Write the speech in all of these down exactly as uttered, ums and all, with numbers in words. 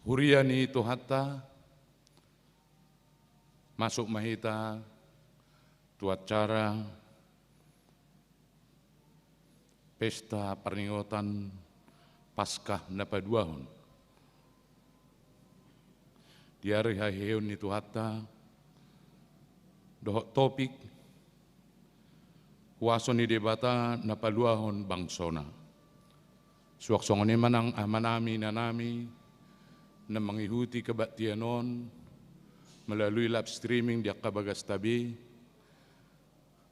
Huria ni Tuhanta, masuk ma hita tu acara pesta parningotan Paskah na paduahon. Di ari haheheon ni Tuhanta, dohot topik, huaso ni Debata na paluahon bangsona. Suang songon i ma nang amanami, inanami, na mangihuti kebaktian on melalui live streaming di angka bagasta be,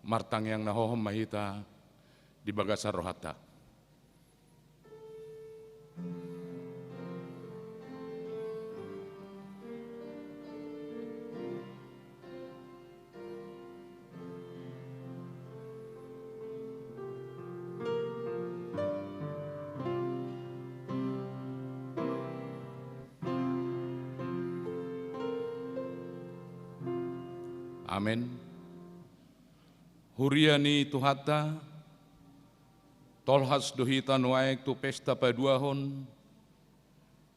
martangiang na hohom ma hita di bagasan rohanta. Amen. Huria ni Tuhanta, tolhas do hita nuaeng tu pesta paduahon,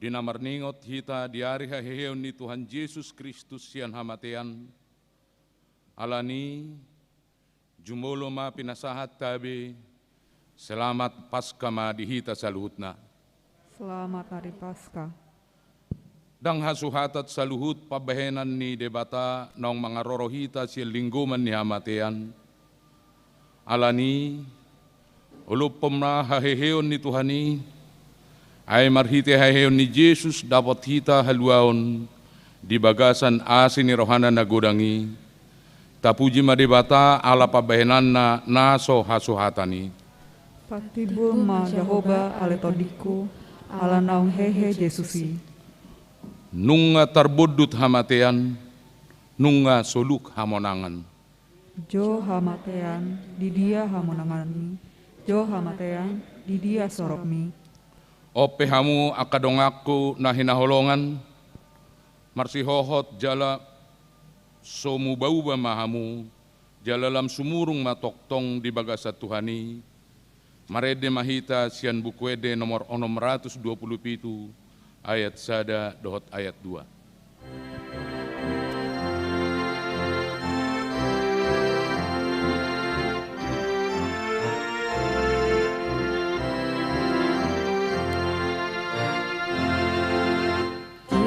di na marningot hita di ari haheheon ni Tuhan Jesus Kristus sian hamatean. Alani, jumolo ma pinasahat tabe, selamat Paskah ma di hita saluhutna. Selamat hari Paskah. Ndang hasuhatan saluhut pambahenan ni Debata naung mangaroro hita sian linggoman ni hamatean. Alani, olophon ma haheheon ni Tuhan i, ai marhite haheheon ni Jesus dapot hita haluaon di bagasan asi ni rohana na godang i. Tapuji ma Debata ala pambahenanna na so hasuhatan i. Patimbul ma Jahowa ale tondingku, ala naung hehe Jesus i. Nunga tarbondut hamatean, nunga soluk hamonangan. Jo hamatean, di dia hamonanganmi? Jo hamatean, di dia soropmi? On pe hamu angka donganku na hinaholongan, marsihohot jala so mubauba ma hamu, jala lam sumurung ma tongtong di bagasan Tuhan i. Marende ma hita sian Buku Ende nomor onom ratus dua puluh pitu, ayat sada dohot ayat dua.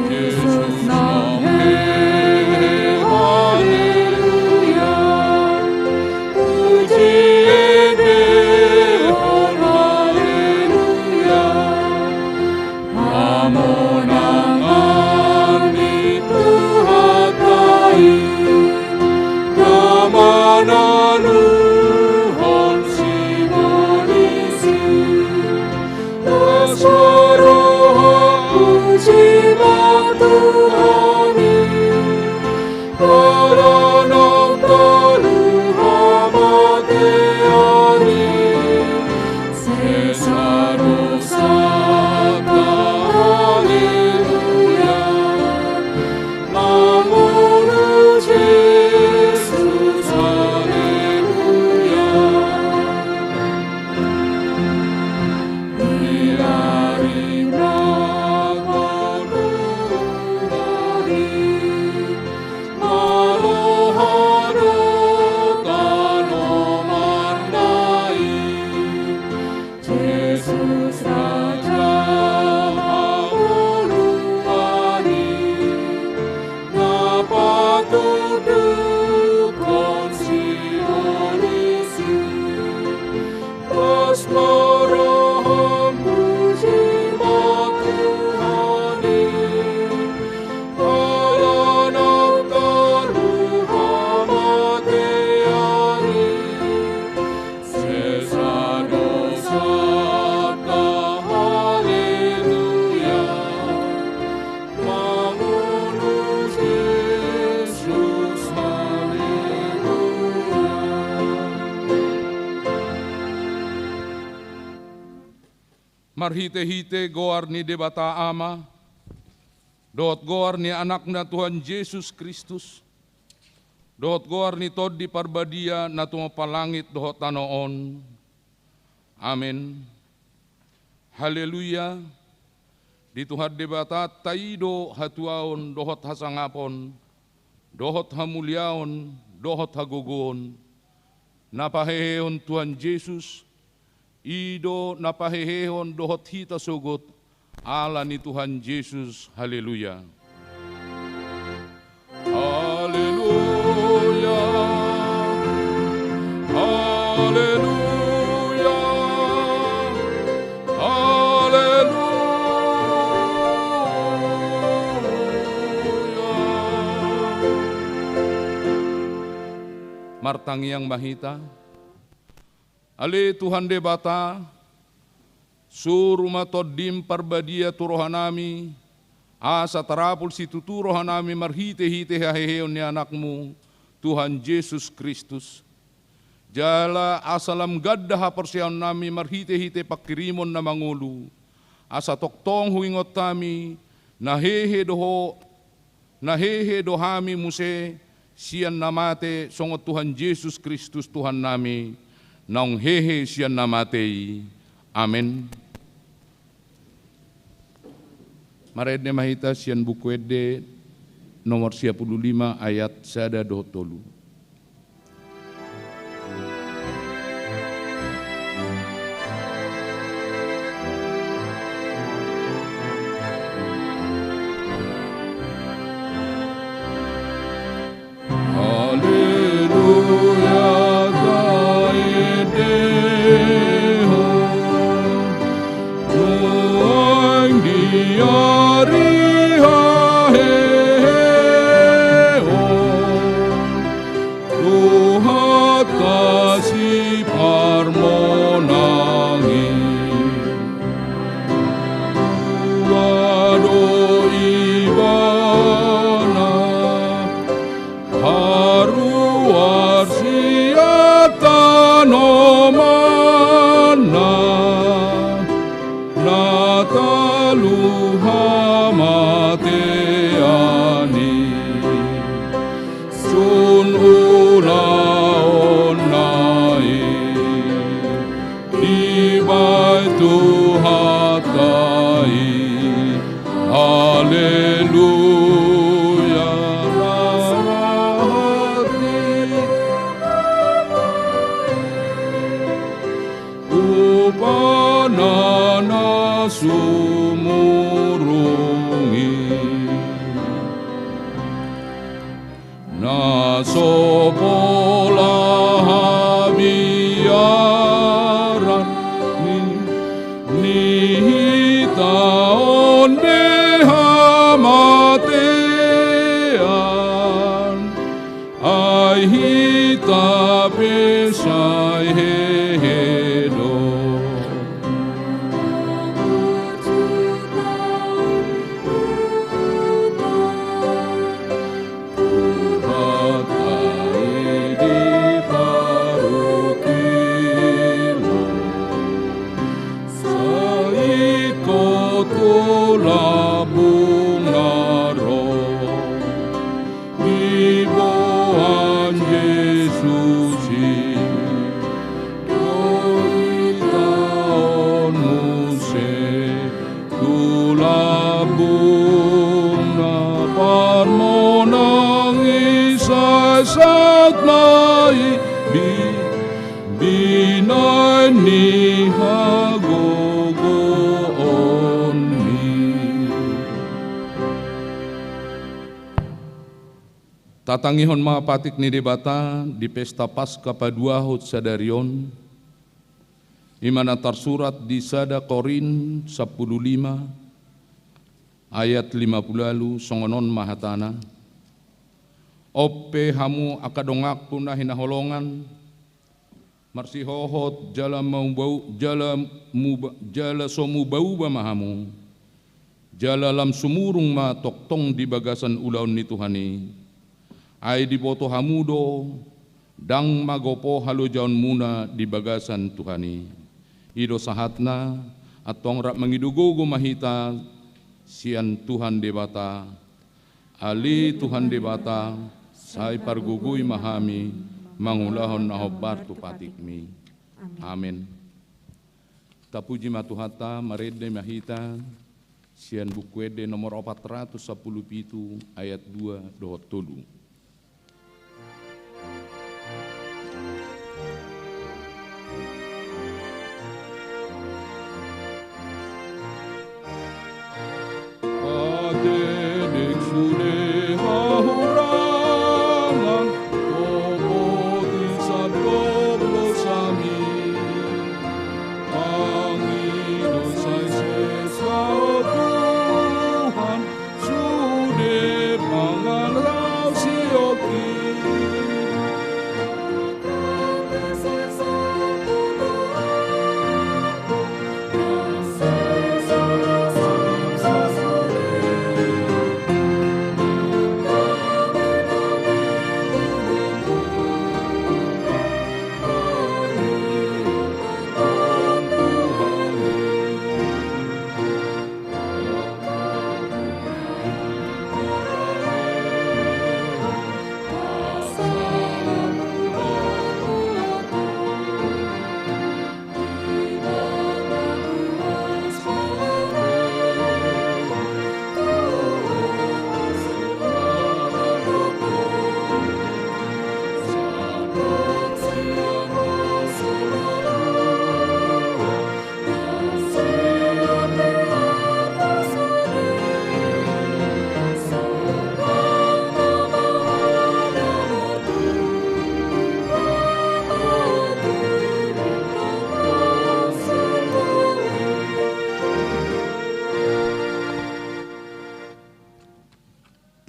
Jesus nang hehe, haleluya. Puji ende hon, haleluya. Hamonangan ni Tuhanta i, na manaluhon sibolis i. Las ma roham, puji ma Tuhan i, ala naung tolu hamatean i, sesa dosanta, haleluya. Mangolu Jesus, haleluya. Di ari na mangolu ari, ma roha dohot tano mandai. Jesus Raja hangoluan i, na patundukkon sibolis i. Las ma roham, puji ma Tuhan i, ala naung tolu hamatean i, sesa dosanta, haleluya. Mangolu Jesus, haleluya. Marhitehite goar ni Debata Ama, dohot goar ni Anakna Tuhan Jesus Kristus, dohot goar ni Tondi Parbadia na tumompa langit dohot tano on. Amen. Haleluya. Di Tuhan Debatanta i do hatuaon dohot hasangapon, dohot hamuliaon, dohot hagogoon, na pahehehon Tuhan Jesus, i do na pahehehon dohot hita sogot, ala ni Tuhan Jesus. Haleluya. Haleluya. Haleluya. Haleluya. Martangiang ma hita. Ale Tuhan Debata, suru ma Tondim Parbadia tu rohanami, asa tarapul situtu rohanami marhitehite haheheon ni Anakmu, Tuhan Jesus Kristus. Jala asa lam ganda haporseaonnami marhitehite pangkirimon na mangolu, asa tongtong huingot hami, na hehe do ho, na hehe do hami muse sian na mate, songon Tuhan Jesus Kristus Tuhannami, naung hehe sian na mate i. Amen. Marende ma hita sian Buku Ende nomor sia pulu lima ayat sada dohot tolu. Haleluya, taendehon nuaeng di ari haheheon Tuhanta siparmonang i. Tua do Ibana haruar sian tanomanna, na talu hamatean i, sun ulaonna i dibahen Tuhanta i. Haleluya. Upana na sumurung i, na so pola habiaran ni, ni hita on be hamatean, ai hita pe sai hehe do. Tuhanta i diparungkilhon, sai ingkon tu lambungna ro. Diboan Jesus i, dohot hita on muse tu lambungna, parmonang i sahatsahat nai, bi-, binahen ni hagogoonni. Tatangihon ma patik ni Debata di pesta Paska paduahon sadari on, i ma na tarsurat di sada Korint sampulu lima ayat lima pulu ualu, songon on ma hatana: On pe hamu angka donganku na hinaholongan, marsihohot jala mubau-, jala muba-, jala so mubauba ma hamu, jala lam sumurung ma tongtong di bagasan ulaon ni Tuhan i. Ai diboto hamu do, ndang magopo halojaonmuna di bagasan Tuhan i. I do sahatna, antong rap mangido gogo ma hita sian Tuhan Debata. Ale Tuhan Debata, sai pargogoi ma hami mangulahon na hombar tu patikmi. Amen. Tapuji ma Tuhanta, marende ma hita Sian Buku Ende nomor opat ratus sampulu pitu, ayat dua dohot tolu. Ate, deng sude hahurangan, ompoti sandok dosa nami. Pangido sai sesa Ho Tuhan, sude mangalangka siotik.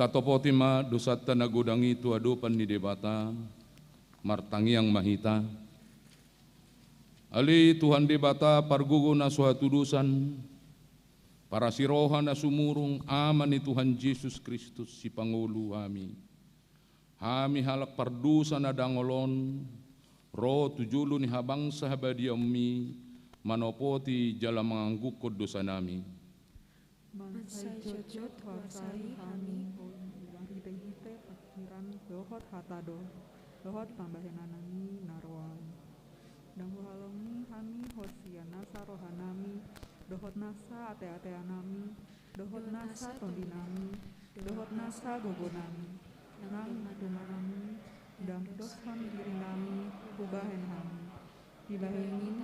Tatopoti ma dosanta na godang i tu adopan ni Debata. Martangiang ma hita. Ale Tuhan Debata, pargogo na so hatudosan, parasi roha na sumurung, Ama ni Tuhan Jesus Kristus, sipangolu hami. Hami halak pardosa na dangol on, ro tu jolo ni habangsa habadiaonmi, manopoti jala manganggukkon dosa nami. Mansai jotjot huasai hami, marhitehite pingkiran dohot hata do, dohot pambahenan nami na roa i. Ndang huhalongi hami hot sian nasa roha nami, dohot nasa ateatea nami, dohot nasa tondi nami, dohot nasa gogo nami. Nang doma nami, ndang dos hami diri nami hubahen hami. Dibahen i,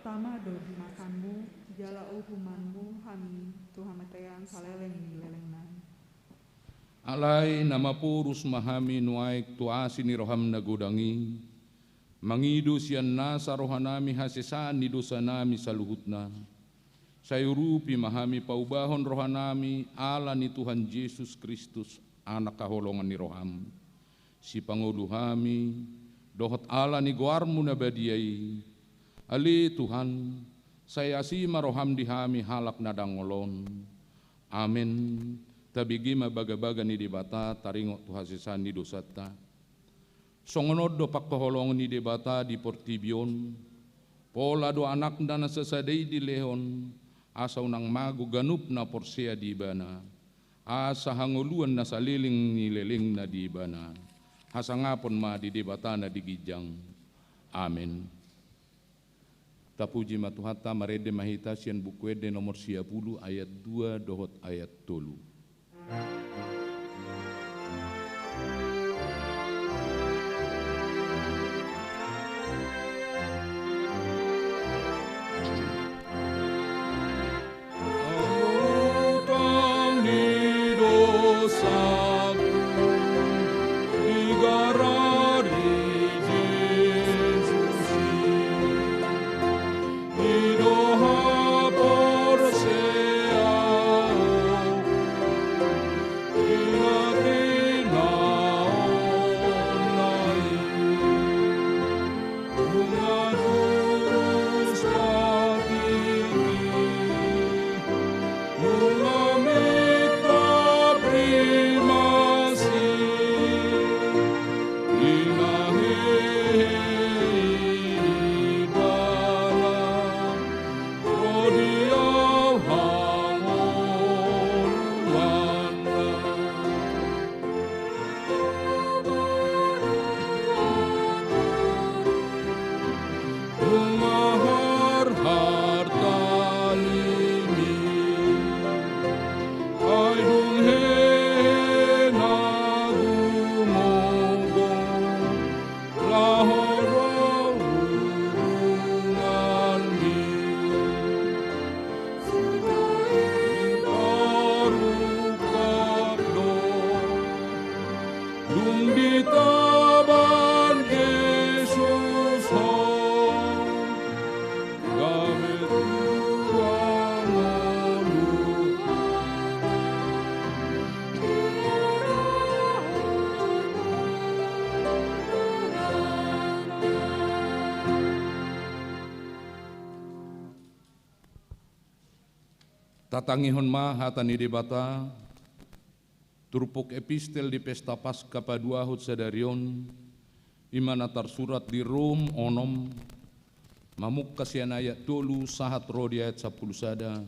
tama do dimasanmu, jala uhumanmu hami tu hamatean saleleng ni lelengna. Alai na maporus ma hami nuaeng tu asi ni roham na godang i, mangido sian nasa roha nami hasesaan ni dosa nami saluhutna. Sai urupi ma hami paubahon roha nami ala ni Tuhan Jesus Kristus, Anak haholongan ni roham. Sipangolu hami, dohot ala ni goarmu na badia i. Ale Tuhan, sai asi ma roham di hami halak na dangol on. Amen. Tabege ma bagabaga ni Debata, taringot tu hasesaan ni dosanta. Songon on do pangkaholongan ni Debata di portibi on, pola do Anakna na sasada i dilehon, asa unang mago ganup na porsea di Ibana, asa hangoluan na saleleng ni lelengna di Ibana. Hasangapon ma di Debata na di ginjang. Amen. Tapuji ma Tuhanta, marende ma hita sian Buku Ende nomor sia pulu ayat dua dohot ayat tolu. Amutang ni dosaku, digarari Jesus i, i do haporseaonku. Ai dung hehe na gumogo laho ro hubunganmi, sude i tarungkap do. Dung ditaban Jesus ho, gabe tua ngolu. Tatangihon ma hata ni Debata. Turpuk epistel di Pesta Paskah paduahon sadari on, i ma na tarsurat di Rom onom, mamungka sian ayat tolu sahat ro di ayat sampulu sada.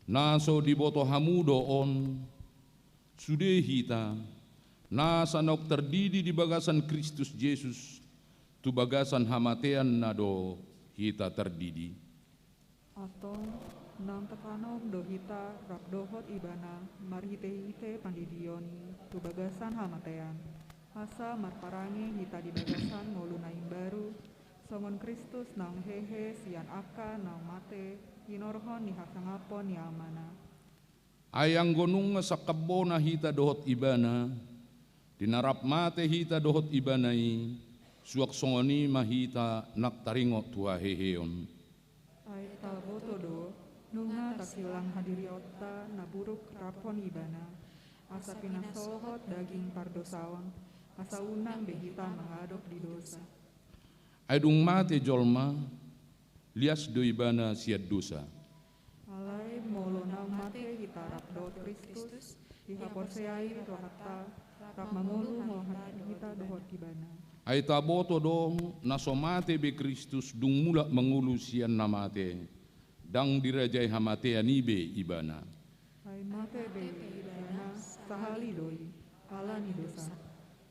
Na so diboto hamu do on, sude hita, nasa naung tardidi di bagasan Kristus Jesus, tu bagasan hamateanna do hita tardidi. Antong, naung tatanom do hita rap dohot Ibana marhitehite pandidion i tu bagasan hamatean, asa marparange hita di bagasan ngolu na imbaru, songon Kristus naung hehe sian angka naung mate hinorhon ni hasangapon ni Amana. Ai anggo nunga sangkap bona hita dohot Ibana, di na rap mate hita dohot Ibana i, suang songon i ma hita nang taringot tu haheheon. Ai taboto do, nunga tangkilang hadirionta na buruk raphon Ibana, asa pinasohot daging pardosaon, asa unang be hita mangadop di dosa. Ai dung mate jolma, lias do ibana sian dosa. Alai molo naung mate hita rap dohot Kristus, dihaporseai Tuhanta, rap mangolu ma hita dohot Ibana. Ai taboto do, na so mate be Kristus dung mulak mangolu sian na mate, ndang dirajai hamatean i be Ibana. Ai mate be Ibana sahali do i, ala ni dosa.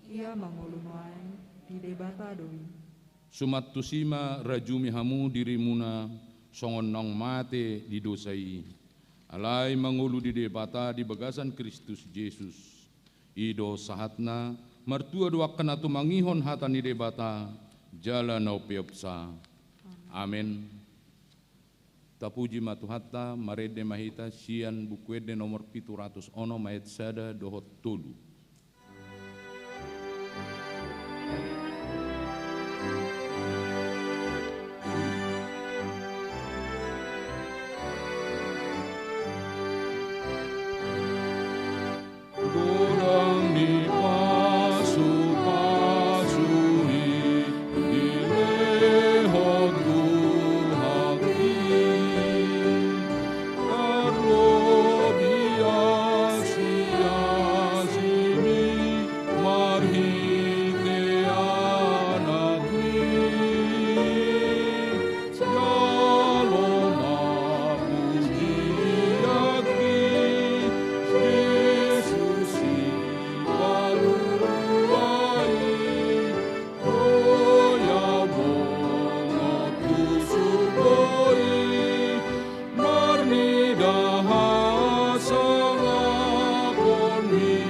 Ia mangolu nuaeng di Debata do i. Suman tusi ma rajumi hamu dirimuna songon naung mate di dosa i. Alai mangolu di Debata di bagasan Kristus Jesus. I do sahatna, martua do angka na tumangihon hata ni Debata, jala na umpeopsa. Amen. Tapuji ma Tuhanta, marende ma hita sian Buku Ende nomor pitu ratus onom ayat sada dohot tolu. Godang ni pasupasu i dilehon Tuhan i, tarlobi asiasimi marhite Anakni. Jalo ma pujian di Jesus Sipalua i, dohot bongot tu surgo i, marnida hasangaponmi.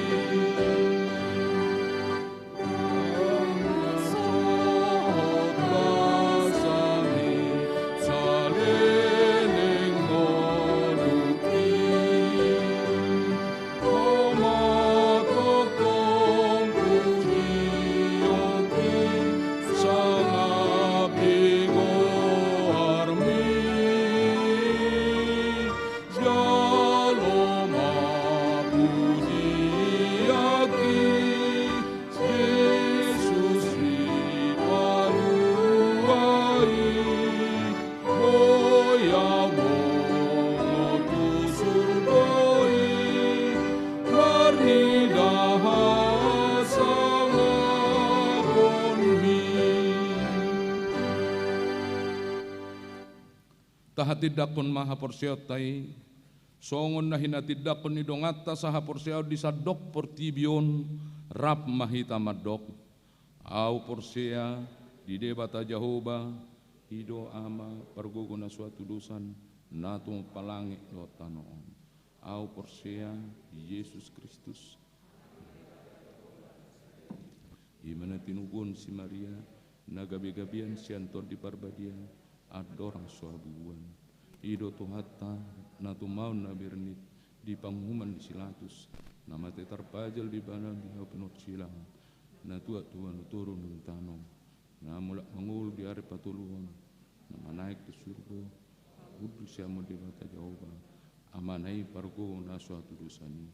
Jalo ma pujian di Jesus Sipalua i, dohot bongot tu surgo i, marnida hasangaponmi. Tahatindangkon ma haporseaonta i, songon na hinatindangkon ni donganta sahaporseaon di sandok portibi on, rap ma hita mandok. Ahu porsea di Debata Jahowa, i do Ama pargogo na so hatudosan, na tumompa langit dohot tano on. Au porsea di Jesus Kristus, i ma na tinubuhon si Maria, na gabe-gabean sian Tondi Parbadia, andorang so habubuhan. I do Tuhanta, na tumaon na bernit di panguhuman ni si Latus, na mate tarpajal di bana di hau pinonsilhang, na tuat tu banu toru ni tano, na mulak mangolu di ari patoluhon, na manaek tu surgo, hundul sian Debata Jahowa, Amana i pargogo na so hatudosan i.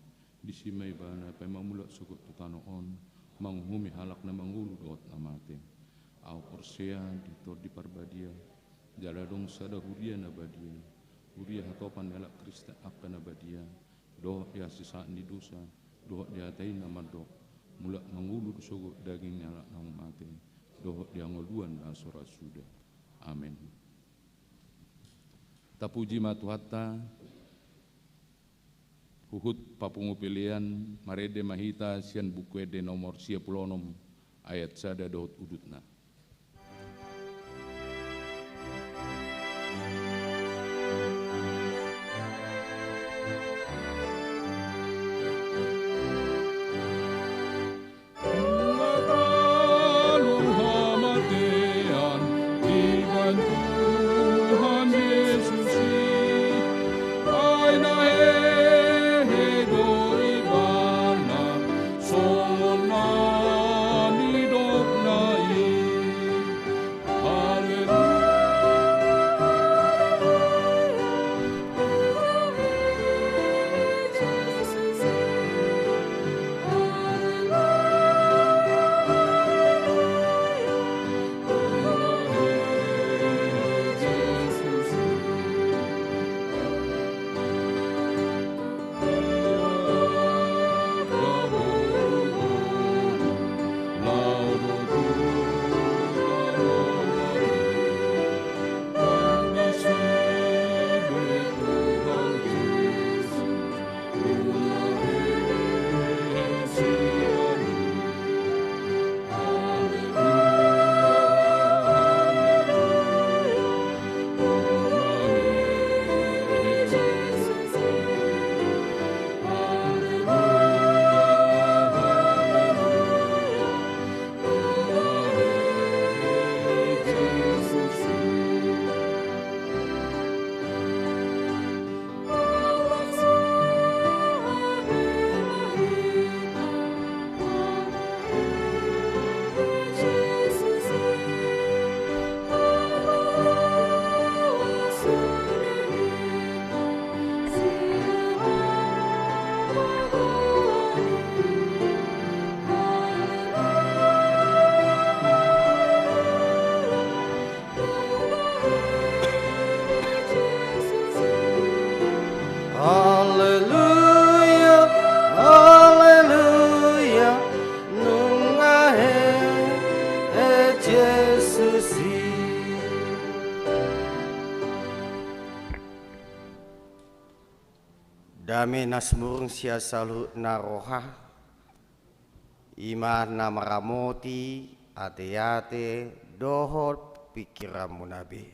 Disi ma ibana paima mulak sogot tu tano on, manguhumi halak na mangolu dohot na mate. Au porsea di Tondi Parbadia, jala adong sada huria na badia, huria hatopan ni halak Kristen angka na badia, dohot di hasesaan ni dosa, dohot di hata i na mandok, mulak mangolu do sogot daging ni halak naung mate, dohot di hangoluan na so ra suda. Amen. Tapuji ma Tuhanta. Huhut papungu pelean, marende ma hita sian Buku Ende nomor sia pulu onom, ayat sada dohot udutna. Nunga talu hamatean, dibahen Tuhan Jesus i, ai na hehe do ibana, songon na nidokna i. Haleluya, haleluya, nunga hehe Jesus i. Dame na sumurung sian saluhutna roha, i ma na maramoti ateate dohot pingkiranmuna be,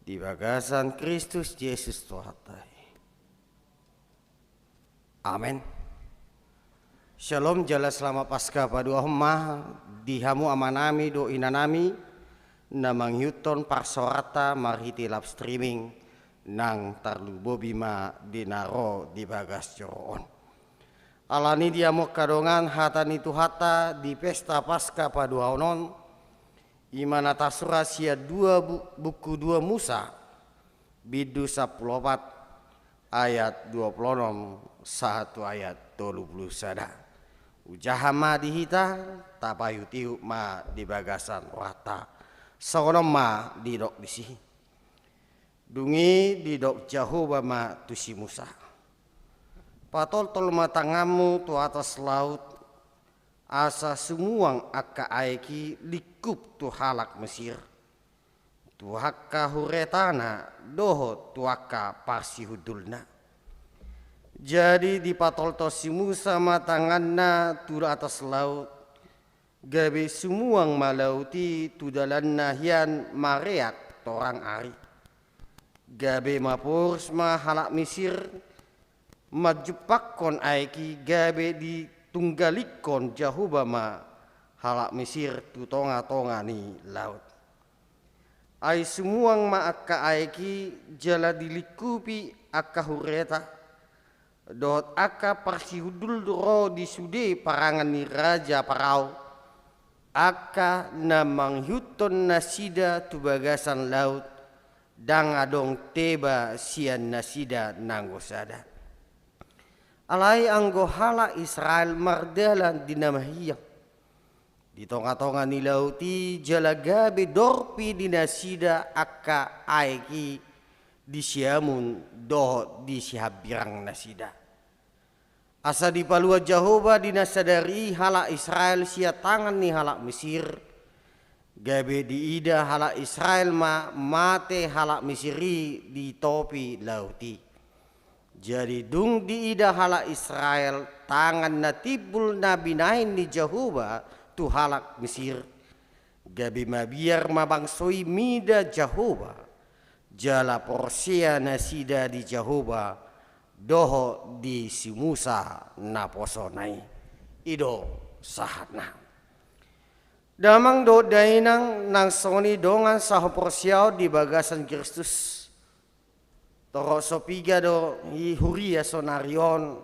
di bagasan Kristus Jesus Tuhanta i. Amen. Syalom, jala selamat Paskah paduahon ma di hamu amanami dohot inanami na mangihuthon parsaoranta marhite live streaming, nang tarlumobi ma di na ro di bagas joro on. Alani i di hamu angka dongan, hata ni Tuhanta di pesta Paskah paduahon on, i ma na tarsurat sian dua bu-, buku dua Musa, bindu sampulu opat, ayat dua pulu onom sahat tu ayat tolu pulu sada. Hujaha ma di hita, tapaihutihut ma di bagasan rohanta. Songon on ma didok disi. Dung i didok Jahowa ma tu si Musa: Patoltol ma tanganmu tu atas laut, asa sumuang angka aek i lingkup tu halak Mesir, tu angka huretana dohot tu angka parsihundulna. Jadi dipatoltol si Musa ma tanganna tu atas laut, gabe sumuang ma laut i tu dalanna hian mareak torang ari. Gabe maporus ma halak Misir manjumpangkon aek i, gabe ditunggalikkon Jahowa ma halak Misir tu tongatonga ni laut. Ai sumuang ma angka aek i jala dilingkupi angka hureta dohot angka parsihundul ro di sude parangan ni raja Parao, angka na mangihuthon nasida tu bagasan laut, ndang adong teba sian nasida nanggo sada. Alai anggo halak Israel mardalan di na mahiang di tongatonga ni laut i, jala gabe dorpi di nasida angka aek i di siamun dohot di sihambirang nasida. Asa dipaluat Jahowa di na sadari i halak Israel sian tangan ni halak Misir, gabe diida halak Israel ma mate halak Misir i di topi laut i. Jadi dung diida halak Israel tangan na timbul na binahen ni Jahowa tu halak Misir, gabe mabiar ma bangso i mida Jahowa, jala porsea nasida di Jahowa dohot di si Musa naposona i. I do sahatna. Damang dohot dainang nang songon i dongan sahaporseaon di bagasan Kristus. Torop so piga do i huria sonari on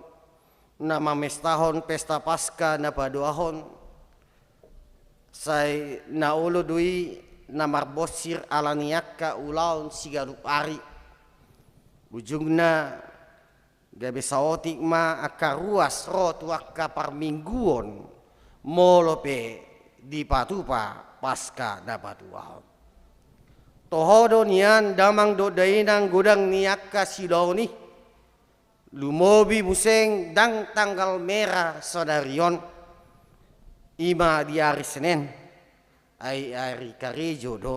na mamestahon pesta Paska na paduahon, sai na olo do i na marbonsir ala ni angka ulaon siganup ari. Ujungna gabe saotik ma angka ruas ro tu angka parmingguon molo pe dipatupa Paska na paduahon. Toho do nian damang dohot dainang godang ni angka siulaon i. Lumobi muse ndang tanggal mera sadari on, i ma di ari Senen, ai ari karejo do.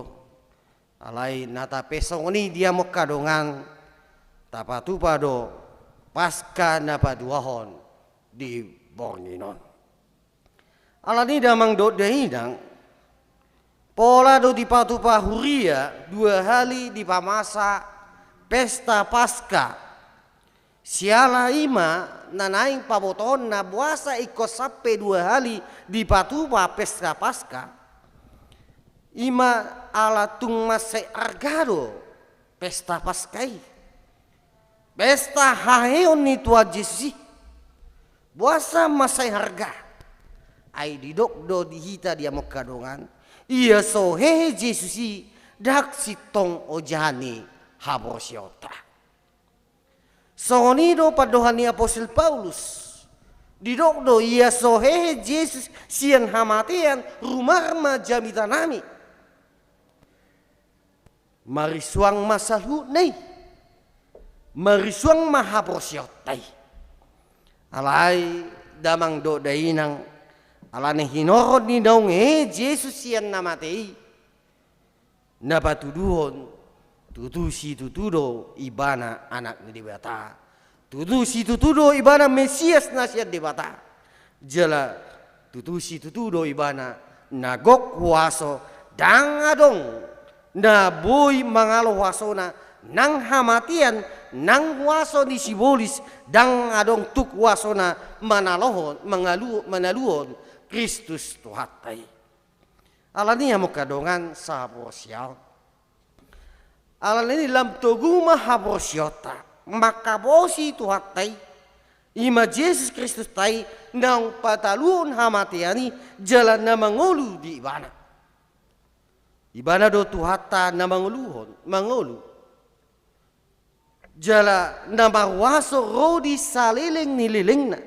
Alai na tape songon i di hamu angka dongan, tapatupa do Paska na paduahon di borngin on. Alani damang dohot dainang, pola do dipatupa huria dua hali dipamasa pesta Paska. Siala i ma na naeng pabotoonna boasa ingkon sampe dua hali dipatupa pesta Paska. I ma ala tung mansai arga do pesta Paska i. Pesta haheheon ni Tuhan Jesus i. Boasa mansai arga? Ai didok do di hita di hamu angka dongan, ia so hehe Jesus i ndang sintong ojahan ni haporseaonta. Songon i do pandohan ni apostel Paulus. Didok do ia so hehe Jesus sian hamatean, rumar ma jamitanami. Marisuang ma saluhutna i. Marisuang ma haporseaonta i. Alai damang dohot dainang, alani hinorhon ni naung hehe Jesus sian na mate i, na patuduhon tutu situtu do ibana Anak ni Debata. Tutu situtu do ibana Mesias na sian Debata. Jala tutu situtu do ibana na gok huaso, ndang adong na boi mangalo huasona, nang hamatean, nang huaso ni sibolis, ndang adong tuk huasona manalohon, mangalu-, manaluhon Kristus Tuhanta i. Alani i hamu angka dongan sahaporseaon, alani i lam togu ma haporseaonta mangkaposi Tuhanta i, i ma Jesus Kristusta i, naung pataluhon hamatean i jala na mangolu di ibana. Ibana do Tuhanta na mangoluhon, mangolu. Jala na marhuaso ro di saleleng ni lelengna.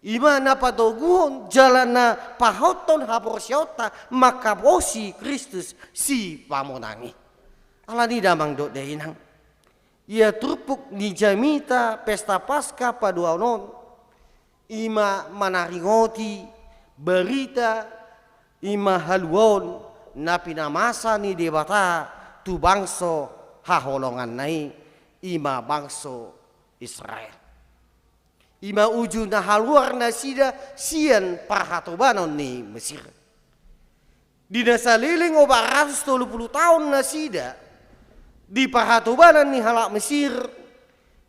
I ma na patoguhon jala na pahothon haporseaonta mangkaposi Kristus Sipamonang i. Alani i damang dohot dainang, ia turpuk ni jamita pesta Paska paduahon on, i ma manaringoti barita, i ma haluaon na pinamasa ni Debata tu bangso haholonganna i, i ma bangso Israel. I ma uju na haluar nasida sian parhatobanon ni Mesir. Di na saleleng opat ratus tolu pulu taon nasida Di parhatobanan ni halak Mesir,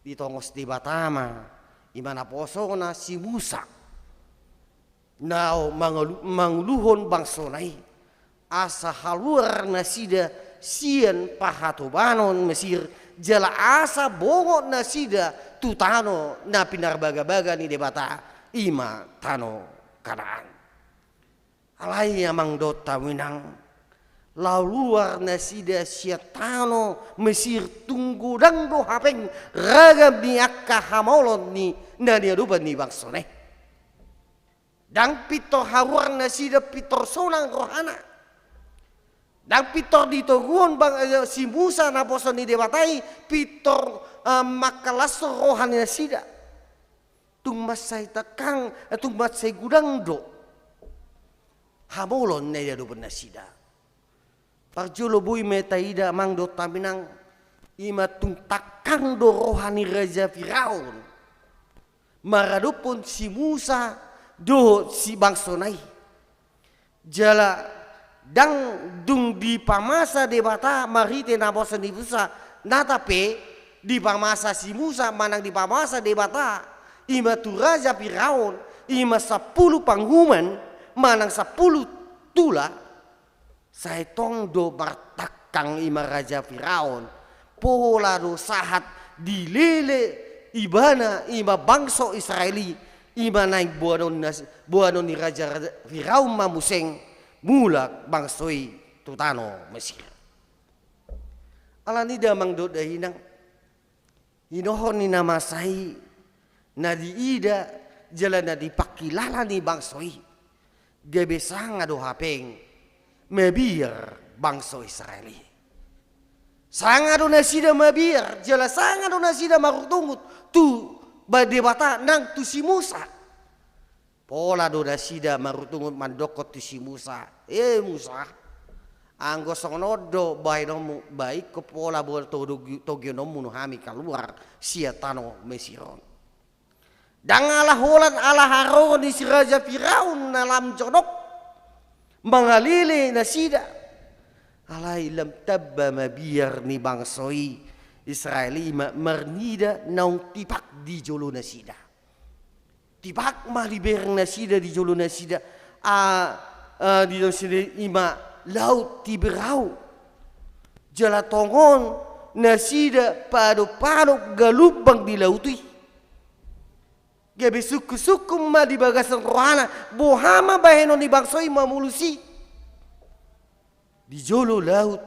ditongos Debata ma, i ma naposona si Musa, na mangolu-, manguluhon bangsona i, asa haluar nasida sian parhatobanan Mesir, jala asa bongot nasida tu tano na pinarbagabaga ni Debata, i ma tano Kanaan. Alai amang dohot hamu inang, laho luar nasida sian tano Mesir tung godang do hape ragam ni angka hamaolon ni na niadopan ni bangsona i. Ndang pintor haluar nasida pintor sonang rohana. Ndang pintor ditoguhon bang, eh, si Musa naposo ni Debata i pintor, eh, mangkalashon roha ni nasida. Tung mansai tangkang, eh, tung mansai godang do hamaolon na niadopan nasida. Parjolo boi ma taida amang dohot hamu inang, i ma tung tangkang do roha ni Raja Firaun maradophon si Musa dohot si bangsona i. Jala ndang dung dipamasa Debata marhite naposo ni Musa, nata pe dipamasa si Musa manang dipamasa Debata, i ma tu Raja Firaun, i ma sampulu panguhuman manang sampulu tula, sai tong do martangkang i ma Raja Firaun, pola do sahat dilele ibana i ma bangso Israel i, i ma naeng boanon nas-, boanon ni Raja Firaun ma muse mulak bangso i tu tano Mesir. Alani i da amang dohot da inang, hinohon ni na masa i, na diida jala na dipangkilala ni bangso i, gabe sanga do hape mabiar bangso Israel i. Sanga do nasida mabiar, jala sanga do nasida marungutungut tu ba-, Debata nang tu si Musa. Pola do nasida marungutungut mandokkon tu si Musa, "E Musa, anggo songon on do bahenonmu, ba ingkon pola bo-, to-, togiononmu hami kaluar sian tano Mesir on." Ndang ala holan ala haroro ni si Raja Firaun na lam jonok mangalele nasida. Alai lam tamba mabiar ni bangso i Israel i ma-, marnida naung tipak di jolo nasida. Tipak ma dibereng nasida di jolo nasida, a, a, di nasida i ma Laut Tiberau. Jala tongon nasida paadop-adop galumbang di laut i. Gabe sungkun-sungkun ma di bagasan rohana, boha ma bahenon ni bangso i mamolus i. Di jolo laut,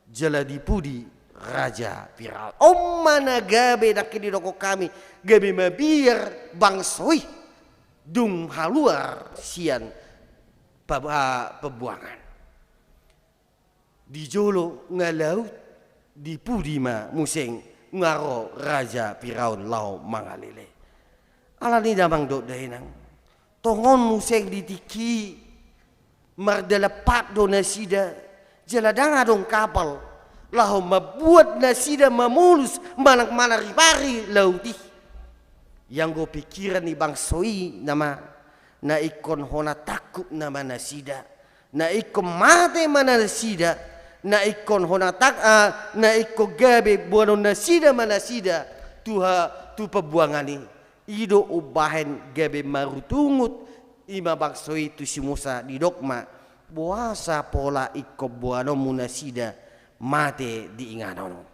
jala di pudi Raja Firaun. On ma na gabe nangkin didok hami, gabe mabiar bangso i dung haluar sian pab-, a, pambuangan. Di jolo nga laut, di pudi ma muse nga ro Raja Firaun laho mangalele. Alani i da amang dohot da inang, tongon muse di tingki i mardalan pat do nasida, jala ndang adong kapal laho mambuat nasida mamolus manang manaripari laut i. Ianggo pikiran ni bangso i nama, na ingkon hona tangkup nama nasida, na ingkon mate ma nasida, na ingkon hona tang-, a, na ingkon gabe boanon nasida ma nasida tu ha-, tu pambuangan i. I do umbahen gabe marungutungut i ma bangso i tu si Musa, didok ma, "Boasa pola ingkon boanonmu nasida mate di inganan on?"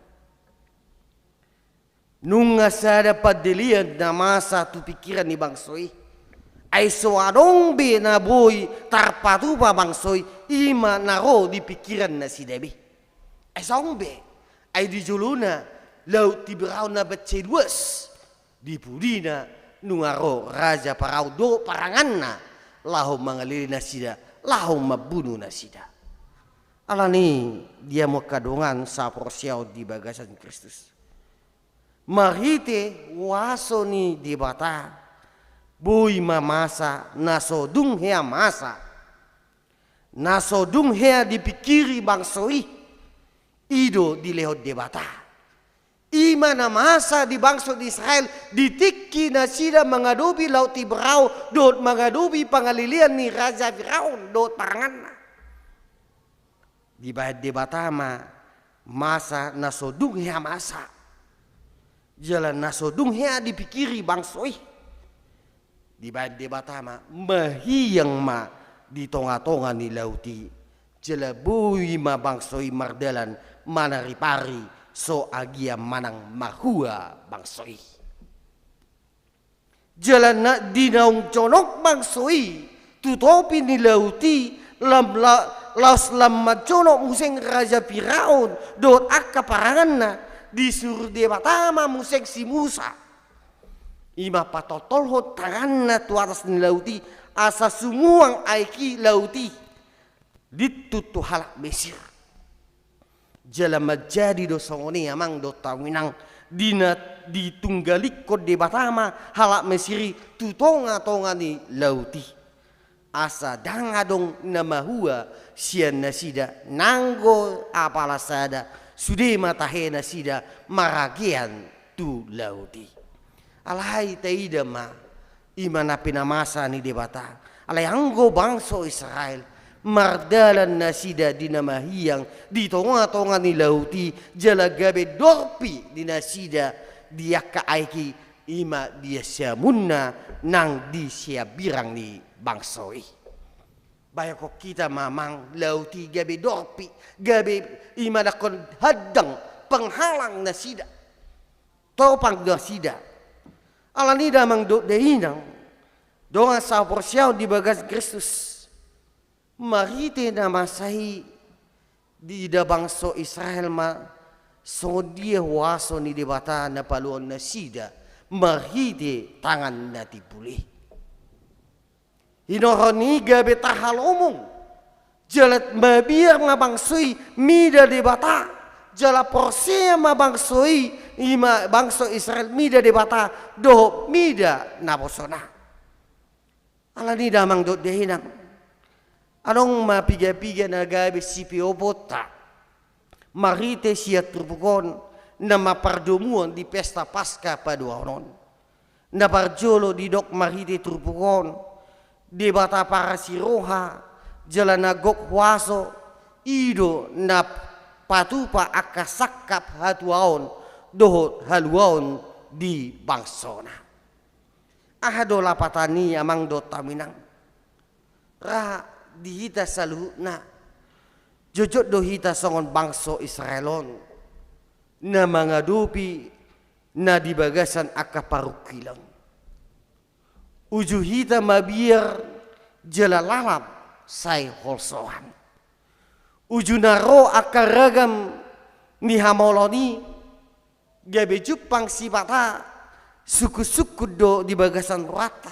Nunga sada pandelean na masa tu pikiran ni bangso i. Ai so adong be na boi tarpatupa bangso i, i ma na ro di pikiran nasida be. Ai so adong be. Ai di jolona Laut Tiberau na mansai luas. Di pudina nunga ro Raja Firaun dohot paranganna laho mangalele nasida, laho mambunu nasida. Alani i, di hamu angka dongan saporseaon di bagasan Kristus, marhite huaso ni Debata, boi ma masa na so dung hea masa, na so dung hea dipikiri bangso i, i do dilehon Debata. I ma na masa di bangso ni Israel di tingki nasida mangadopi Laut Tiberau dohot mangadopi pangalelean ni Raja Firaun dohot paranganna. Dibahen Debata ma masa na so dung hea masa, jala na so dung hea dipikiri bangso i. Dibaen Debata ma, mahiang ma di tonga-tonga ni laut i, jala boi ma bangso i mardalan manaripari, so agia manang mahua bangso i. Jala na di naung jonok bangso i tu topi ni laut i, lam la-, laos lam manjonok muse raja Firaun dohot angka paranganna, disuru Debata ma muse si Musa. I ma patoltolhon tanganna tu atas ni laut i, asa sumuang aek i laut i, lintun tu halak Mesir. Jala manjadi do songon i, amang dohot hamu inang, di na ditunggalikkon Debata ma halak Mesir i tu tonga-tonga ni laut i. Asa ndang adong na mahua sian nasida, nanggo apala sada, sude ma tahe nasida maragean tu laut i. Alai taida ma, i ma na pinamasa ni Debata. Alai anggo bangso Israel, mardalan nasida di na mahiang di tonga-tonga ni laut i, jala gabe dorpi di nasida di angka aek i, i ma di siamunna nang di siabirang ni bangso i. Bayangkon hita ma, amang, laut i gabe dorpi, gabe i ma dangkon handang, penghalang nasida, topang nasida. Alani i, damang dohot dainang, dongan sahaporseaon di bagasan Kristus, marhite na masa i diida bangso Israel ma songon dia huaso ni Debata na paluahon nasida marhite tangan na timbul i. Hinorhon i gabe tahalomung, jala mabiar ma bangso i mida Debata, jala porsea ma bangso i, i ma bangso Israel, mida Debata dohot mida naposona. Alani i, damang dohot dainang, adong ma piga-piga na gabe sipeoponta marhite sian turpuk on, na mampardomuhon di pesta Paska paduahon on. Na parjolo didok marhite turpuk on, Debata parasiroha jala na gok huaso, i do na patupa angka sangkap hatuaon dohot haluaon di bangsona. Aha do lapatan i, amang dohot hamu inang? Ra di hita saluhutna, jotjot do hita songon bangso Israel on na mangadopi na di bagasan angka parungkilon. Uju hita mabiar jala lalap sai holsoan. Uju na ro angka ragam ni hamaolon i, gabe jumpang sipata sungkun-sungkun do di bagasan rohanta.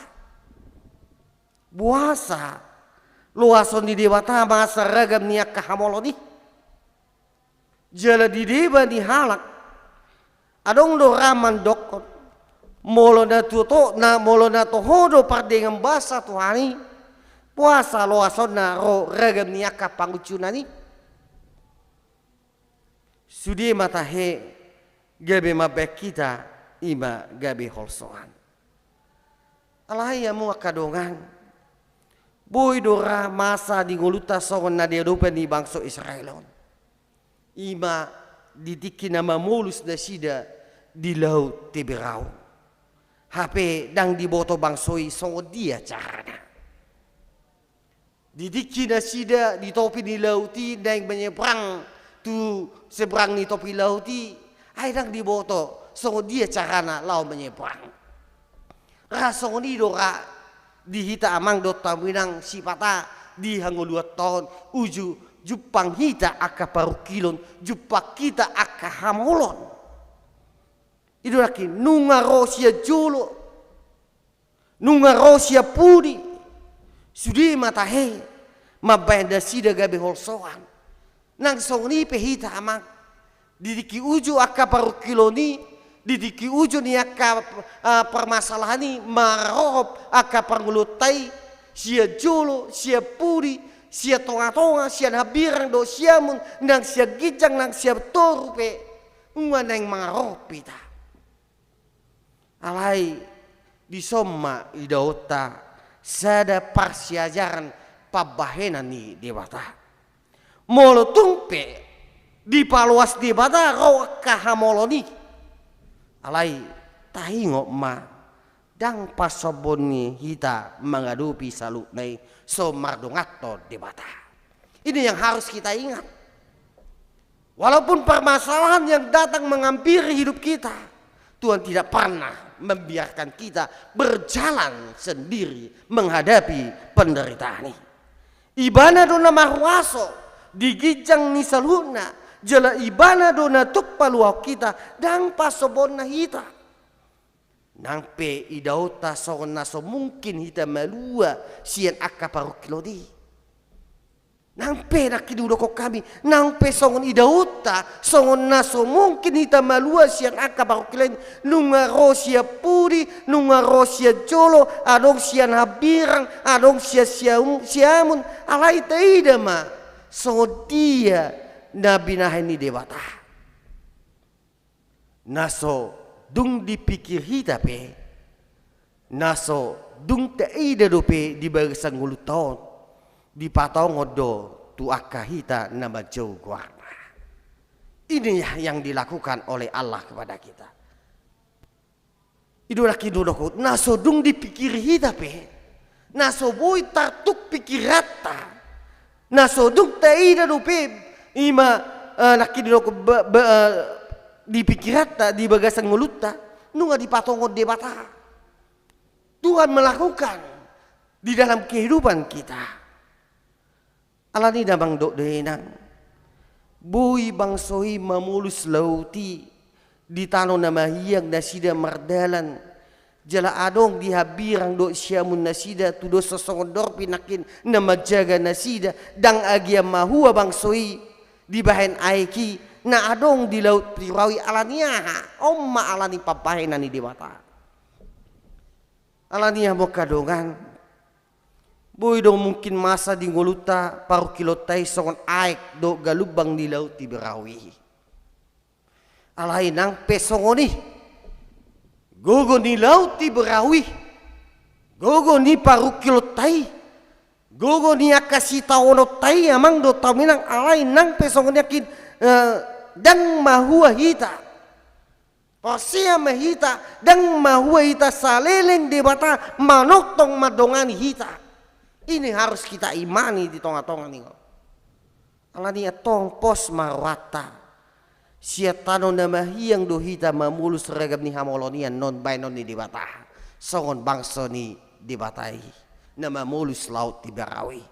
Boasa loason ni Debata masa ragam ni angka hamaolon i? Jala di deba ni halak, adong do ra mandokkon, molo na tutu, na molo na toho do pardenggan basa Tuhan i, boasa loasonna ro ragam ni angka pangunjunan i? Sude ma tahe gabe mambahen hita i ma gabe holsoan. Alai hamu angka dongan, boi do ra masa di ngolunta songon na diadopi ni bangso Israel on, i ma di tingki na mamolus nasida di laut Tiberau. Hape ndang diboto bangso i songon dia carana. Di tingki nasida di topi ni laut i naeng menyeberang tu seberang ni topi laut i, ai ndang diboto songon dia carana laho menyeberang. Ra songon i do ra di hita amang dohot hamu inang sipata di hangoluanta on, uju jumpang hita angka parungkilon, jumpang hita angka hamaolon. I do nangkin nunga ro sian jolo, nunga ro sian pudi, sude ma tahe mambahen nasida gabe holsoan. Nang songon i pe hita amang, di tingki uju angka parungkilon i, di tingki uju ni angka, ah, permasalahan i, marorop angka parngoluanta i, sian jolo, sian pudi, sian tonga-tonga, sian hambirang dohot siamun, nang sian ginjang nang sian toru pe, nunga naeng mangarorop hita. Alai dison ma idaonta sada parsiajaran pambahenan ni Debata. Molo tung pe Dipaloas Debata ro angka hamolon i. Alai taingot ma, ndang pasombon ni hita mangadopi saluhutna i, so mardonganhon Debata. Ini yang harus kita ingat. Walaupun permasalahan yang datang menghampiri hidup kita, Tuhan tidak pernah membiarkan kita berjalan sendiri menghadapi penderitaan ini. Ibana do na marhuaso di ginjang ni saluhutna, jala Ibana do na tuk paluahon hita, ndang pasombonna hita. Nang pe idaonta songon na so mungkin hita malua sian angka parungkilon i. Nang pe nangkin hudokhon hami, nang pe songon idaonta songon na so mungkin hita malua sian angka parungkilon i, nunga ro sian pudi, nunga ro sian jolo, adong sian hambirang, adong sian siamun, siamun, alai taida ma songon dia na binahen ni Debata. Na so dung dipikir hita pe, na so dung taida dope di bagasan ngolunta on, dipatongon do tu angka hita na manjou goarna. Ini yang dilakukan oleh Allah kepada kita. I do nangkin hudokhon, na so dung dipikiri hita pe, na so boi tartuk pikiranta, na so dung taida dope, ima, eh, nangkin hudokhon ba-, ba-, eh, di pikiranta, di bagasan ngolunta, nunga dipatongon Debata. Tuhan melakukan di dalam kehidupan kita. Alani i damang dohot dainang, boi bangso i mamolus laut i di tano na mahiang nasida mardalan, jala adong di hambirang dohot siamun nasida, tudoshon songon dorpi nangkin na manjaga nasida, ndang agia mahua bangso i dibahen aek i na adong di laut ti rau i. Alani aha? On ma alani pambahenan ni Debata. Alani aha, mungkin dongan, boi do mungkin masa di ngolunta parungkilonta i songon aek dohot galumbang ni laut ti berau i. Alai nang pe songon i, gogo ni laut ti berau i, gogo ni parungkilonta i, gogo ni angka sitaononta i, amang dohot hamu inang, alai nang pe songon i nangkin, eh, ndang mahua hita. Porsea ma hita, ndang mahua hita saleleng Debata manongtong mandongani hita. Ini harus kita imani di tonga-tonga ni on. Alani i antong pos ma rohanta. Sian tano na mahiang do hita mamolus ragam ni hamolon i, annon bahenon ni Debata. Songon bangso ni Debata i na mamolus laut ti berau i.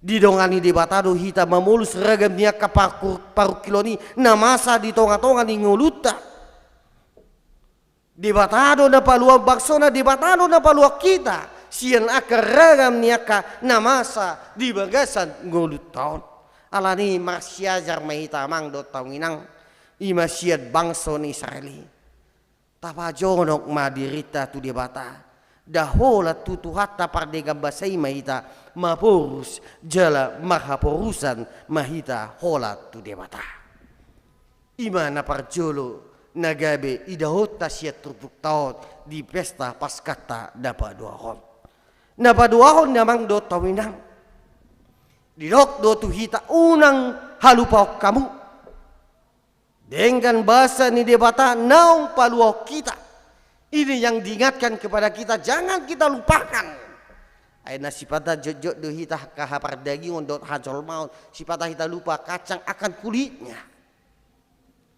Didongani Debata do hita mamolus ragam ni angka parku-, parungkilon i na masa di tonga-tonga ni ngolunta. Debata do na paluahon bangsona, Debata do na paluahon hita sian angka ragam ni angka na masa di bagasan ngolunta on. Alani i marsiajar ma hita amang dohot hamu inang, i ma sian bangso ni Israel i. Tapajonok ma dirinta tu Debata, nda holan tu Tuhanta pardenggan basa i ma hita maporus, jala marhaporusan ma hita holan tu Debata. I ma na parjolo na gabe idaonta sian turpukta on di pesta Paskanta na paduahon. Na paduahon damang dohot hamu inang, didok do tu hita, unang halupahon hamu. Denggan basa ni Debata naung paluahon hita. Ini yang diingatkan kepada kita, jangan kita lupakan. Ai na sipata jotjot do hita angka hapardagingon dohot hajolmaon, sipata hita lupa kacang akan kulitnya.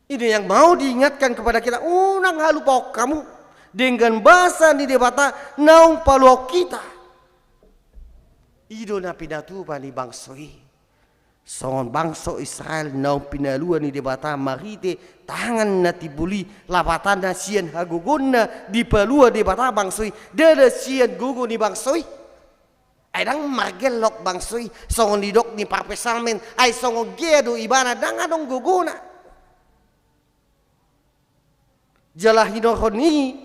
Ini yang mau diingatkan kepada kita, unang halupahon hamu denggan basa ni Debata naung paluahon hita. I do na pinatupa ni bangso i. Songon bangso Israel naung pinalua ni Debata marhite tangan na timbul i, lapatanna sian hagogoonna dipalua Debata bangso i, ndada sian gogo ni bangso i. Ai ndang margellok bangso i, songon didok ni parpsalmen, ai songon gea do ibana ndang adong gogona. Jala hinorhon i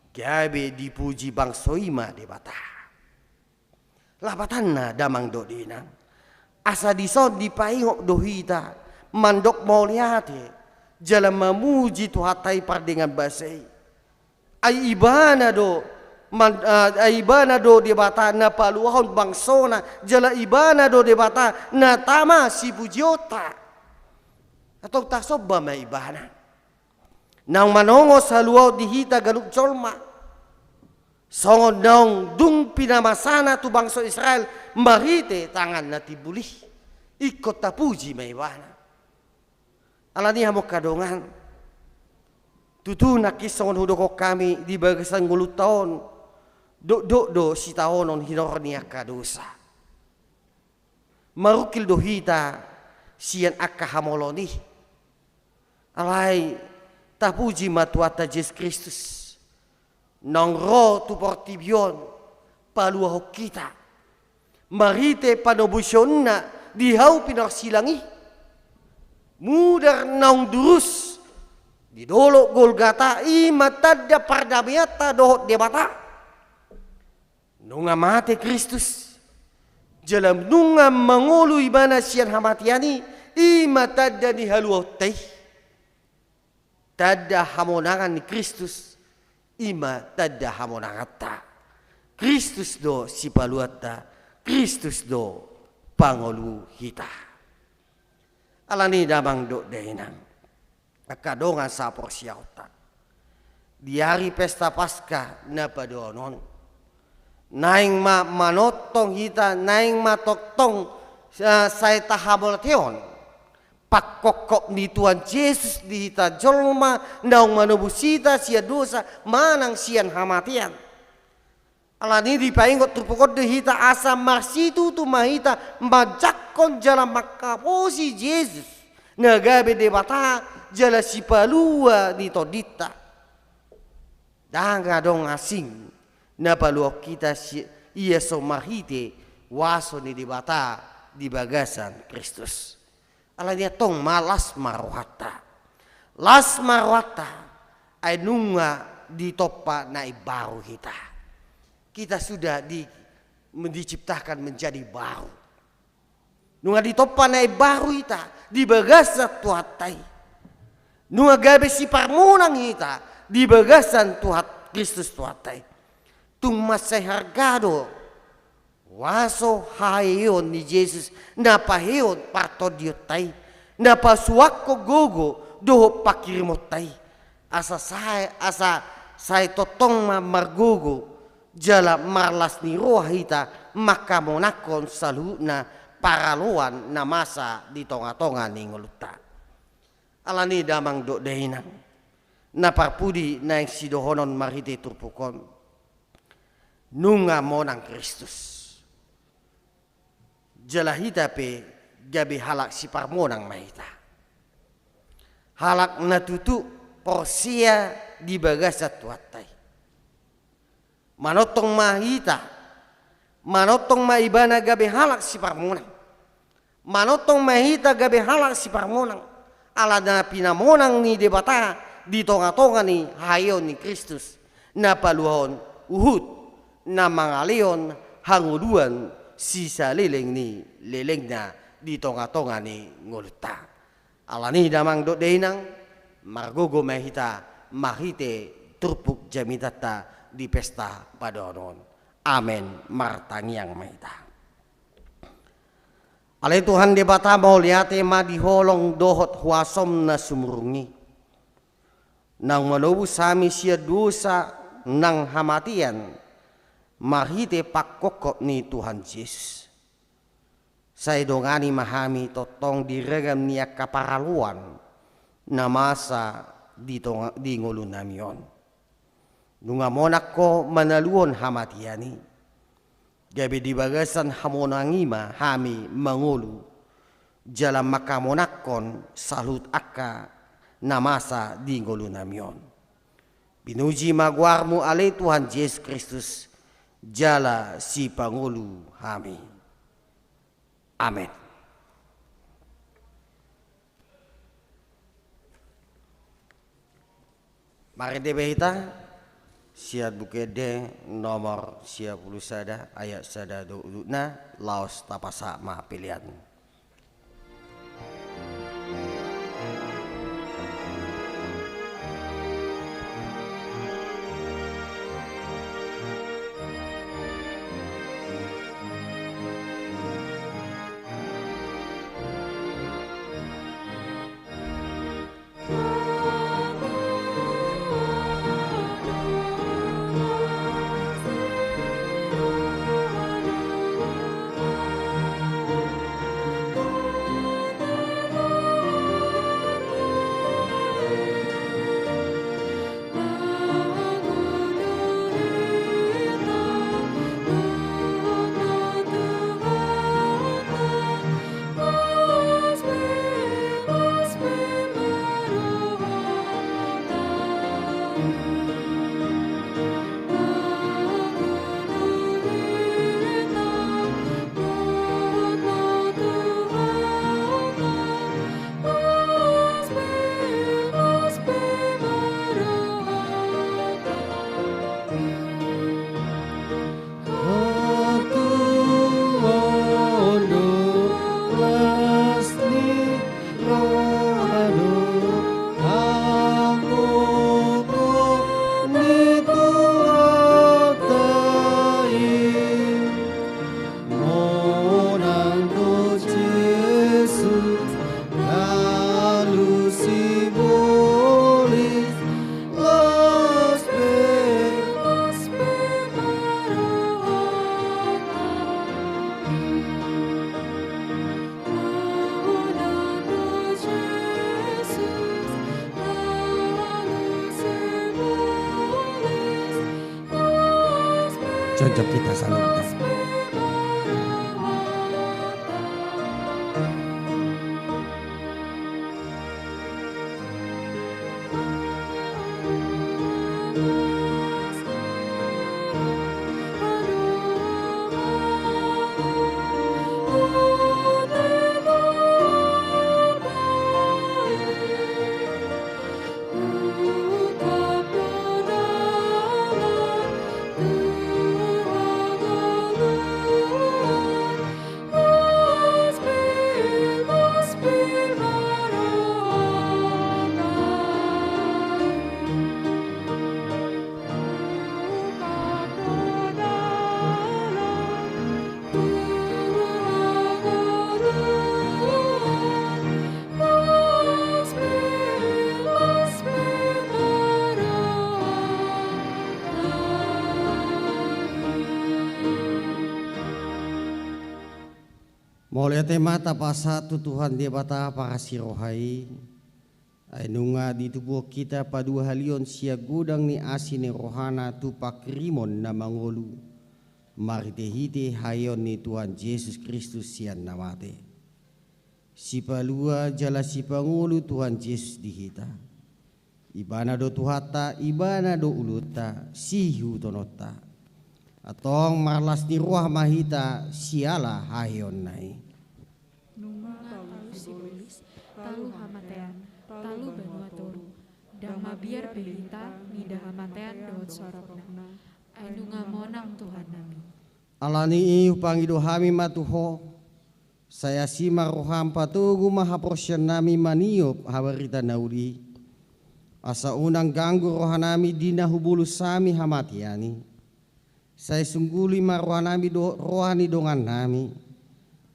gabe dipuji bangso i ma Debata. Lapatanna damang dohot dainang, asa dison dipaingot do hita mandok mauliate jala mamuji Tuhanta i pardenggan basa i. Ai ibana do man-, eh, ai ibana do Debata na paluahon bangsona, jala ibana do Debata na tama sipujionta. Antong tasomba ma Ibana. Naung manongos haluaon di hita ganup jolma, songon naung dung pinamasana tu bangso Israel marhite tangan na timbul i. Ingkon tapuji ma Ibana. Alani i, hamu angka dongan, tutu nangkin songon hudokhon hami di bagasan ngolunta on, dokdok do sitaonon hinorhon ni angka dosa. Marungkil do hita sian angka hamolon i. Alai tapuji ma Tuhanta Jesus Kristus, naung ro tu portibi on paluahon hita marhite panobusionna di hau pinorsilang i. Mudar naung durus di dolok Golgata, i ma tanda pardameanta dohot Debata. Nunga mate Kristus, jala nunga mangolu Ibana sian hamatean i, i ma tanda ni haluaonta i. Tanda hamonangan ni Kristus, i ma tanda hamonanganta. Kristus do sipaluanta, Kristus do pangolu hita. Alani i, damang dohot dainang, angka dongan saporseaonta, di ari pesta Paskah na padaonon on, naeng ma manongtong hita, naeng ma tongtong, eh, sai tahamonangkon pangkophop ni Tuhan Jesus di hita jolma naung manobus hita sian dosa manang sian hamatean. Alani i, dipaingot turpuk on do hita asa marsitutu ma hita manjangkon jala mangkaposi Jesus na gabe Debata jala Sipalua ni tondinta. Ndang adong asing na paluahon hita si-, ia so marhite huaso ni Debata di bagasan Kristus. Alani i, antong ma las ma rohanta. Las ma rohanta, ai nunga ditompa na imbaru hita. Kita sudah di-, diciptakan menjadi baru. Nunga ditompa na imbaru hita di bagasan Tuhanta i. Nunga gabe siparmonang hita di bagasan Tuhan Kristus Tuhanta i. Tung mansai harga do huaso haheheon ni Jesus, na paheheon partondionta i, na pasuanghon gogo dohot panghirimonta i. Asa sae, asa sai tongtong ma margogo jala marlas ni roha hita manghamonanghon saluhutna paraloan na masa di tongatonga ni ngolunta. Alani i, damang dohot dainang, na parpudi naeng sidohonon marhite turpuk on, nunga monang Kristus. Jala hita pe gabe halak siparmonang ma hita. Halak na tutu porsea di bagasan Tuhanta i. Manongtong ma hita, manongtong ma ibana gabe halak siparmonang. Manongtong ma hita gabe halak siparmonang, ala na pinamonang ni Debata di tongatonga ni haheheon ni Kristus, na paluahon huhut na mangalehon hangoluan sisaleleng ni lelengna di tongatonga ni ngolunta. Alani i, damang dohot dainang, margogo ma hita marhite turpuk jamitanta di pesta padaonon on. Amen. Martangiang ma hita. Ale Tuhan Debata, mauliate ma di holong dohot huasom na sumurung i, naung manobus hami sian dosa nang hamatean marhite pangkophop ni Tuhan Jesus. Sai dongani ma hami tongtong di ragam ni angka paraloan na masa di tonga, di ngolunami on. Nunga monang Ho manaluhon hamatean i, gabe di bagasan hamonang i ma hami mangolu jala manghamonanghon saluhut angka na masa di ngolunami on. Pinuji ma goarmu ale Tuhan Jesus Kristus, jala sipangolu hami. Amen. Marende ma hita sian Buku Ende nomor sia pulu sada, ayat sada dohot udutna, laos tapasahat ma pelean. Jok kita saluhutna. Mauliate ma tapasahat tu Tuhan Debata parasi roha i. Ai nunga ditubuhon hita paduahalihon sian godang ni asi ni rohana tu pangkirimon na mangolu, marhitehite haheon ni Tuhan Jesus Kristus sian na mate. Sipalua jala sipangolu Tuhan Jesus di hita. Ibana do Tuhanta, Ibana do uluonta, siihuthononta. Antong marlas ni roha ma hita siala haheonna i. Nunga talu sibolis, talu hamatean, talu banua toru, ndang mabiar be hita mida hamatean dohot sorokna. Ai nunga monang Tuhannami. Alani i hupangido hami ma tu Ho, sai asi ma roham, patogu ma haporseaonnami maniop habarita na uli i. Asa unang ganggu rohanami di na hubolus hami hamatean i. Sai sungguli ma rohanami dohot roha ni dongannami,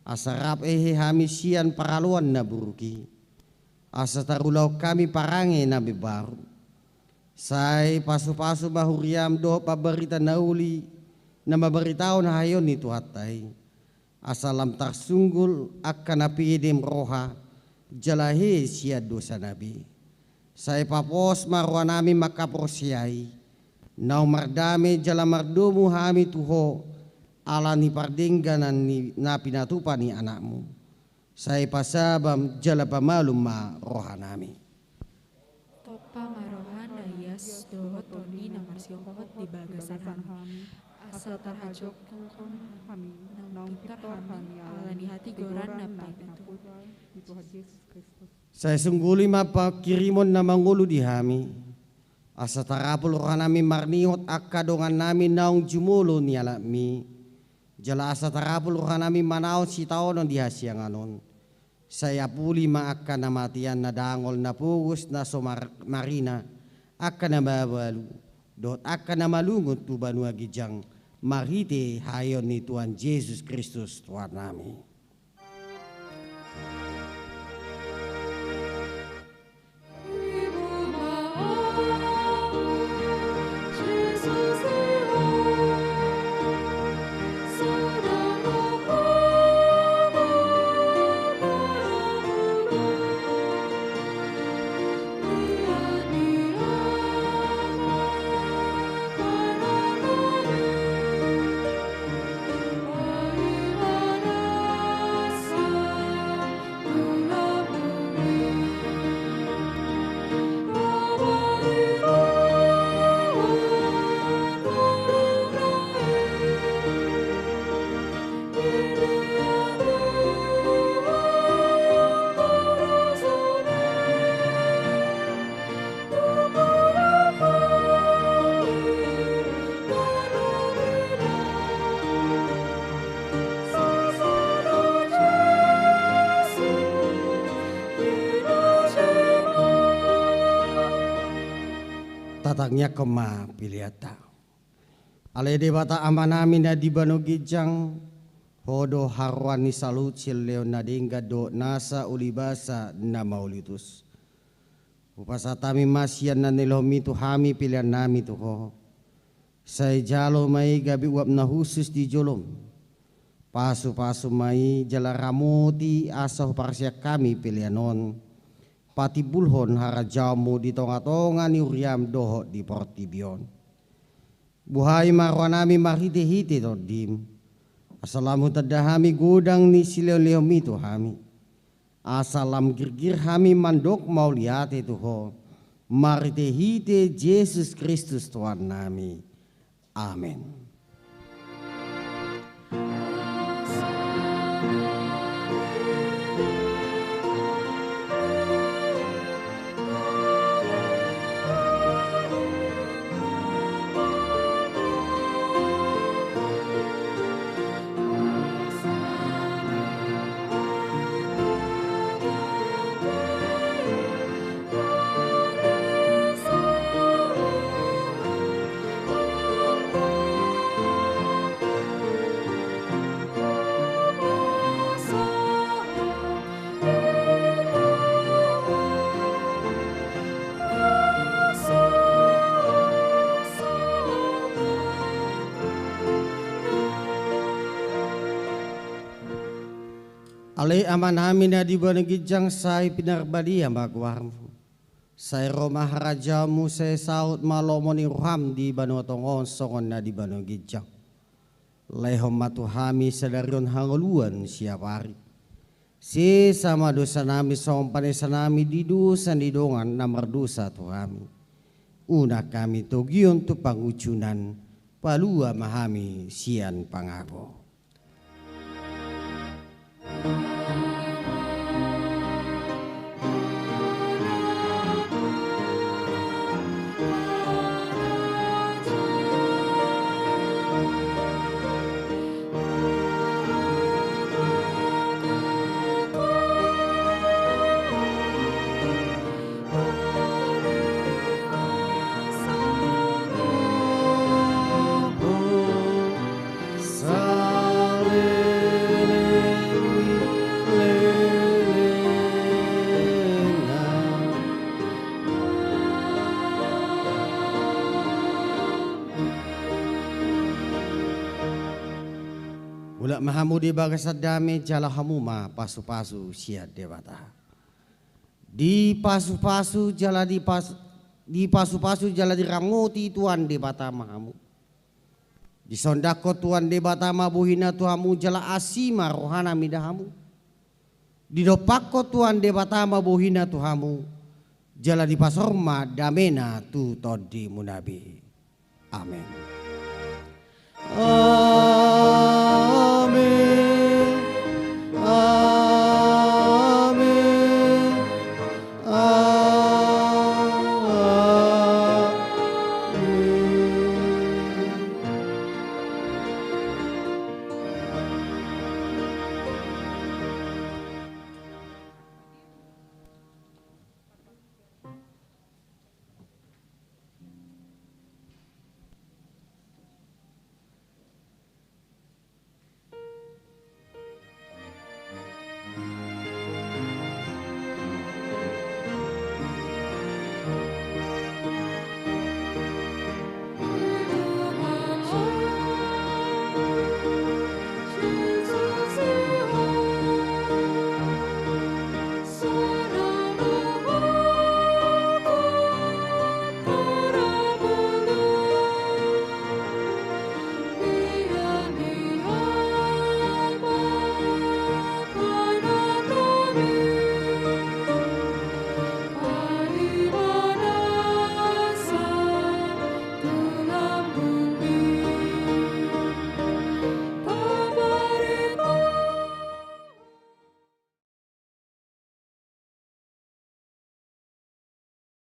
asa rap hehe hami sian paraloan na buruk i, asa tarulahon hami parange na imbaru. Sai pasupasu ma huriam dohot pambarita na uli na mambaritahon haheon ni Tuhanta i. Asa lam tarsunggul angka na pidem roha jala hehe sian dosa na be. Sai papos ma rohanami mangkaporseai, naung mardame jala mardomu hami tu Ho, ala ni pardengganan ni na pinatupa ni Anakmu. Sai pasabam jala pamalum ma rohanami. Tompa ma roha na ias dohot tondi na marsihohot di bagasan hami. Asa tarhajongjong hami, naung pintor hami, ala ni hatigoran na pinatupa ni Tuhan Jesus Kristus. Sai sungguli ma pangkirimon na mangolu di hami. Asa tarapul rohanami marnihot angka dongannami naung jumolo nialapmi. Jala asa tarapul rohanami manaon sitaonon di hasiangan on. Sai apuli ma angka na matean na dangol na pogos na so mar-, marina, angka na mabalu, dohot angka na malungun tu banua ginjang, marhite haheon ni Tuhan Jesus Kristus Tuhannami. Tatangiangkon ma peleanta. Ale Debata Amanami na di banua ginjang, Ho do haroroan ni saluhut silehon na denggan dohot nasa ulibasa na mauliutus. Hupasahat hami ma sian na nilehonmi tu hami peleannami tu Ho. Sai jalo ma i gabe uap na hushus di jolom. Pasupasu ma i jala ramoti asa huparsian hami pelean on patimbulhon harajaonmu di tongatonga ni huriam dohot di portibi on. Buhai ma rohanami marhite-hite Tondim, asa lam hutanda hami godang ni silehon-lehonmi tu hami, asa lam girgir hami mandok mauliate tu Ho, marhite-hite Jesus Kristus Tuhannami. Amen. Ale Amanami na di banua ginjang, sai pinarbadia ma goarmu. Sai ro ma harajaonmu, sai saut ma lomo ni roham di banua tonga on songon na di banua ginjang. Lehon ma tu hami sadari on hangoluan siapari. Sesa ma dosanami songon panesanami di dosa ni dongan na mardosa tu hami. Unang hami togion tu pangunjunan, palua ma hami sian pangago. Mulak ma hamu di bagasan dame, jalo hamu ma pasu-pasu sian Debata. Dipasu-pasu jala dipas-, dipasu-pasu jala diramoti Tuhan Debata ma hamu. Disondangkon Tuhan Debata ma bohina tu hamu jala asi ma rohana mida hamu. Didompakkon Tuhan Debata ma bohina tu hamu jala dipasaor ma damena tu tondimuna be. Amen.